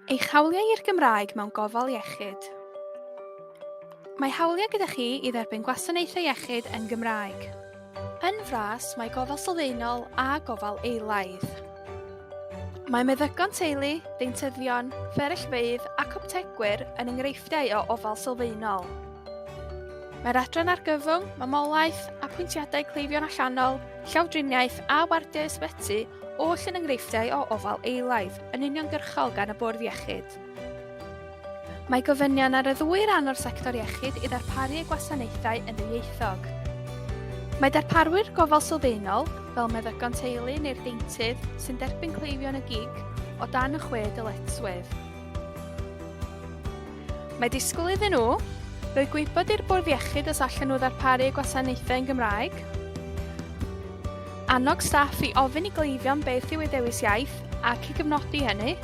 Eich hawliau i'r Gymraeg mewn gofal iechyd. Mae hawliau gyda chi i dderbyn gwasanaethau iechyd yn Gymraeg. Yn fras, mae gofal sylfaenol a gofal eilaidd. Mae meddygon teulu, deintyddion, fferyllfeydd ac optegwyr yn enghreifftiau o ofal sylfaenol. Mae'r adran argyfwng, mamolaeth, apwyntiadau cleifion allanol, llawdriniaeth a wardiau ysbyty oll yn enghreifftiau o ofal eilaidd, yn uniongyrchol gan y Bwrdd Iechyd. Mae gofynion ar y ddwy ran o'r sector iechyd i ddarparu eu gwasanaethau yn ddwyieithog. Mae darparwyr gofal sylfaenol, fel meddygon teulu neu'r deintydd, sy'n derbyn cleifion y gig, o dan y chwe dyletswydd. Mae disgwyl iddyn nhw roi gwybod i'r Bwrdd Iechyd os allan nhw ddarparu eu gwasanaethau yn Gymraeg, annog staff i ofyn i gleifion beth yw eu dewis iaith ac i gyfnodi hynny,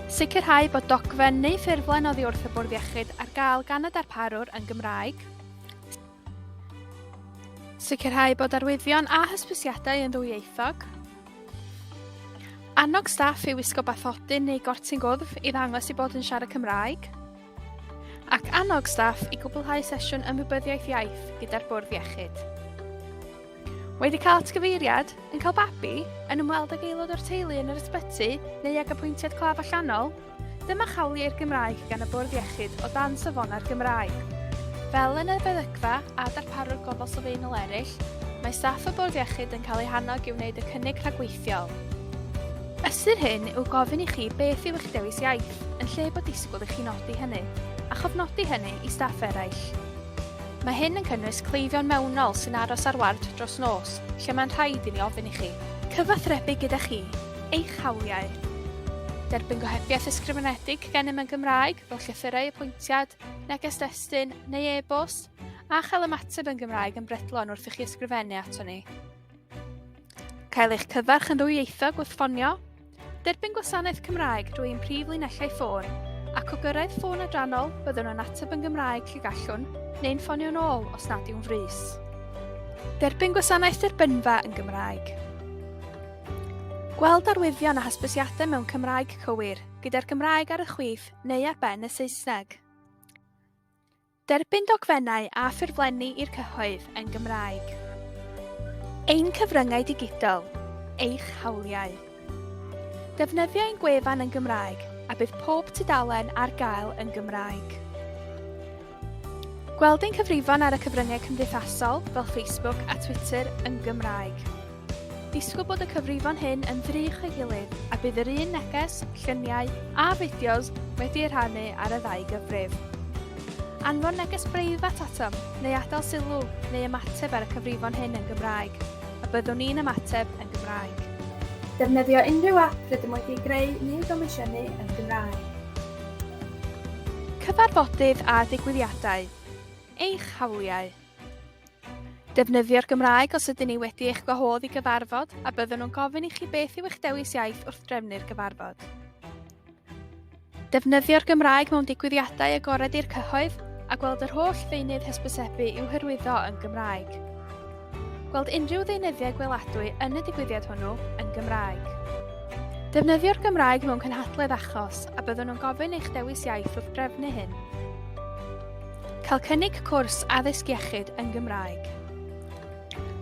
sicrhau bod dogfen neu ffurflen oddi wrth y Bwrdd Iechyd ar gael gan y darparwr yn Gymraeg, sicrhau bod arwyddion a hysbysiadau yn ddwyieithog, Annog staff i wisgo bathodyn neu gortyn gwddf i ddangos eu bod yn siarad Cymraeg. Ac annog staff i gwblhau sesiwn ymwybyddiaeth iaith gyda'r Bwrdd Iechyd. Wedi cael atgyfeiriad, yn cael babi, yn ymweld ag aelod o'r teulu yn yr ysbyty neu ag apwyntiad claf allanol, Dyma'ch hawliau i'r Gymraeg gan y Bwrdd Iechyd o dan Safonau'r Gymraeg. Fel yn y feddygfa a darparwr gofal sylfaenol eraill, mae staff y Bwrdd Iechyd yn cael eu hannog i wneud y cynnig rhagweithiol. Ystyr hyn yw gofyn i chi beth yw eich dewis iaith, yn lle bod disgwyl i chi nodi hynny, a chofnodi hynny i staff eraill. Mae hyn yn cynnwys cleifion mewnol sy'n aros ar ward dros nos, lle mae'n rhaid i ni ofyn i chi. Cyfathrebu gyda chi, eich hawliau. Derbyn gohebiaeth ysgrifenedig gennym yn Gymraeg, fel llythyrau apwyntiad, neges destun neu e-bost, a chael ymateb yn Gymraeg yn brydlon wrth i chi ysgrifennu ato ni. Cael eich cyfarch yn ddwyieithog wrth ffonio. Derbyn gwasanaeth Cymraeg drwy ein prif linellau ffôn, ac o gyrraedd ffôn adrannol, byddwn yn ateb yn Gymraeg lle gallwn, neu'n ffonio'n ôl os nad yw'n frys. Derbyn gwasanaeth derbynfa yn Gymraeg. Gweld arwyddion a hysbysiadau mewn Cymraeg cywir, gyda'r Gymraeg ar y chwith neu ar ben y Saesneg. Derbyn dogfennau a ffurflenni i'r cyhoedd yn Gymraeg. Ein cyfryngau digidol, eich hawliau. Defnyddio ein gwefan yn Gymraeg a bydd pob tudalen ar gael yn Gymraeg. Gweld ein cyfrifon ar y cyfryngau cymdeithasol fel Facebook a Twitter yn Gymraeg. Disgwyl bod y cyfrifon hyn yn ddrych o'i gilydd a bydd yr un neges, lluniau a fideos wedi eu rhannu ar y ddau gyfrif. Anfon neges breifat atom neu adael sylw neu ymateb ar y cyfrifon hyn yn Gymraeg, a byddwn ni'n ymateb yn Gymraeg. Defnyddio unrhyw ap rydym wedi ei greu neu ei gomisiynu yn Gymraeg. Cyfarfodydd a digwyddiadau. Eich hawliau. Defnyddio'r Gymraeg os ydyn ni wedi eich gwahodd i gyfarfod a byddwn yn gofyn i chi beth yw eich dewis iaith wrth drefnu'r gyfarfod. Defnyddio'r Gymraeg mewn digwyddiadau agored i'r cyhoedd a gweld yr holl ddeunydd hysbysebu i'w hyrwyddo yn Gymraeg. Gweld unrhyw ddeunyddiau gweladwy yn y digwyddiad hwnnw yn Gymraeg. Defnyddio'r Gymraeg mewn cynhadledd achos a byddwn yn gofyn eich dewis iaith wrth drefnu hyn. Cael cynnig cwrs addysg iechyd yn Gymraeg.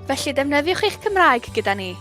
Felly defnyddiwch eich Cymraeg gyda ni!